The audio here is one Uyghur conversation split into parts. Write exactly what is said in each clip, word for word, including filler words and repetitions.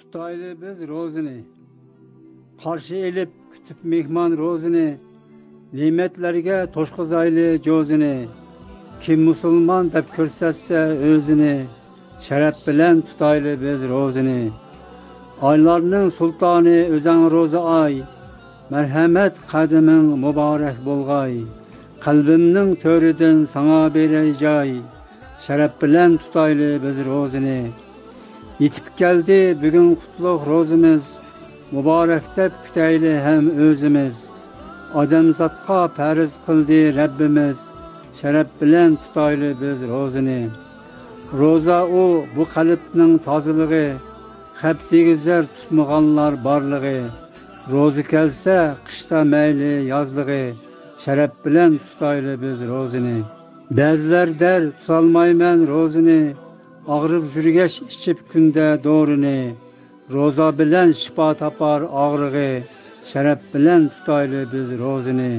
تۇتايلى بىز روزىنى، قارشى ئېلىپ كۈتۈپ مېھمان روزىنى، نېمەتلەرگە توشقۇزايلى جوزىنى. كىم مۇسۇلمان دەپ كۆرسەتسە ئۆزىنى، شەرەپ بىلەن تۇتايلى بىز روزىنى. ئايلارنىڭ سۇلتانى ئۆزەڭ روزا ئاي، مەرھەمەت قەدىمىڭ مۇبارەك بولغاي. قەلبىمنىڭ تۆرىدىن ساڭا بېرەي جاي، شەرەپ بىلەن تۇتايلى بىز روزىنى. يېتىپ كەلدى بۈگۈن قۇتلۇق روزىمىز، مۇبارەك دەپ كۈتەيلى ھەم ئۆزىمىز. ئادەمزاتقا پەرز قىلدى رەببىمىز، شەرەپ بىلەن تۇتايلى بىز روزىنى. روزا ئۇ، بۇ قەلبنىڭ تازىلىقى، خەپ دېگۈزەر تۇتمىغانلار بارلىقى. روزا كەلسە قىشتا مەيلى يازلىقى، شەرەپ بىلەن تۇتايلى بىز روزىنى. بەزىلەر دەر تۇتالمايمەن روزىنى، ئاغرىپ يۈرگەچ ئىچىپ كۈندە دورىنى. روزا بىلەن شىپا تاپار ئاغرىقى، شەرەپ بىلەن تۇتايلى بىز روزىنى.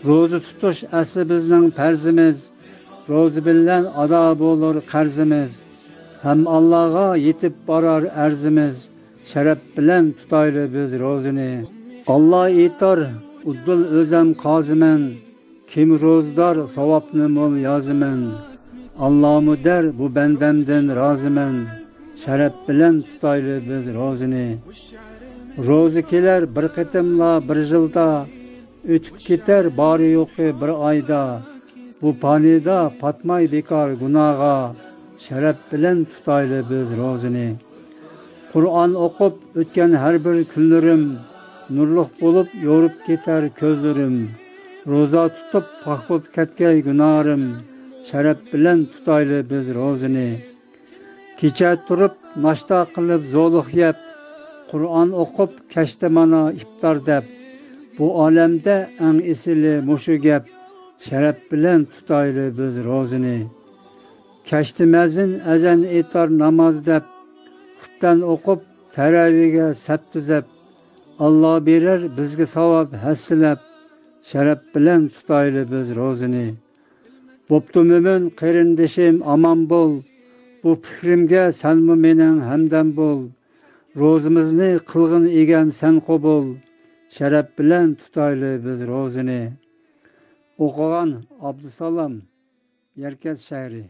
روزا تۇتۇش ئەسلى بىزنىڭ پەرزىمىز، روزا بىلەن ئادا بولۇر قەرزىمىز، ھەم ئاللاغا يېتىپ بارار ئەرزىمىز، شەرەپ بىلەن تۇتايلى بىز روزىنى. ئاللا ئېيتار، ئۇدۇل ئۆزەم قازىمەن، كىم روزىدار ساۋابنى مول يازىمەن. ئاللامۇ دەر بۇ بەندەمدىن رازىمەن، شەرەپ بىلەن تۇتايلى بىز روزىنى. روزا كېلەر بىر قېتىملا بىر يىلدا، ئۆتۈپ كېتەر بارى يوقى بىر ئايدا. بۇ پانىدا پاتماي بىكار گۇناغا، شەرەپ بىلەن تۇتايلى بىز روزىنى. قۇرئان ئوقۇپ ئۆتكەن ھەر بىر كۈنلىرىم، نۇرلۇق بولۇپ يورۇپ كېتەر كۆزلىرىم. روزا تۇتۇپ پاك بولۇپ كەتكەي گۇناھىم، شەرەپ بىلەن تۇتايلى بىز روزىنى. كېچە تۇرۇپ ناشتا قىلىپ زولۇق يەپ، قۇرئان ئوقۇپ كەچتە مانا ئىپتار دەپ، بۇ ئالەمدە ئەڭ ئېسىلى مۇشۇ گەپ، شەرەپ بىلەن تۇتايلى بىز روزىنى. كەچتە مەزىن ئەزان ئېيتار ناماز دەپ، خۇپتەن ئوقۇپ تەرەۋىگە سەپ تۈزەپ، ئاللا بېرەر بىزگە ساۋاب ھەسسىلەپ، شەرەپ بىلەن تۇتايلى بىز روزىنى. بوپتۇ مۆمىن قېرىندىشىم ئامان بول، بۇ پىكرىمگە سەنمۇ مېنىڭ ھەمدەم بول. روزىمىزنى قىلغىن ئىگەم سەن قوبۇل، شەرەپ بىلەن تۇتايلى بىز روزىنى. ئوقۇغان ئابدۇسالام، يەركەنت شەھىرى.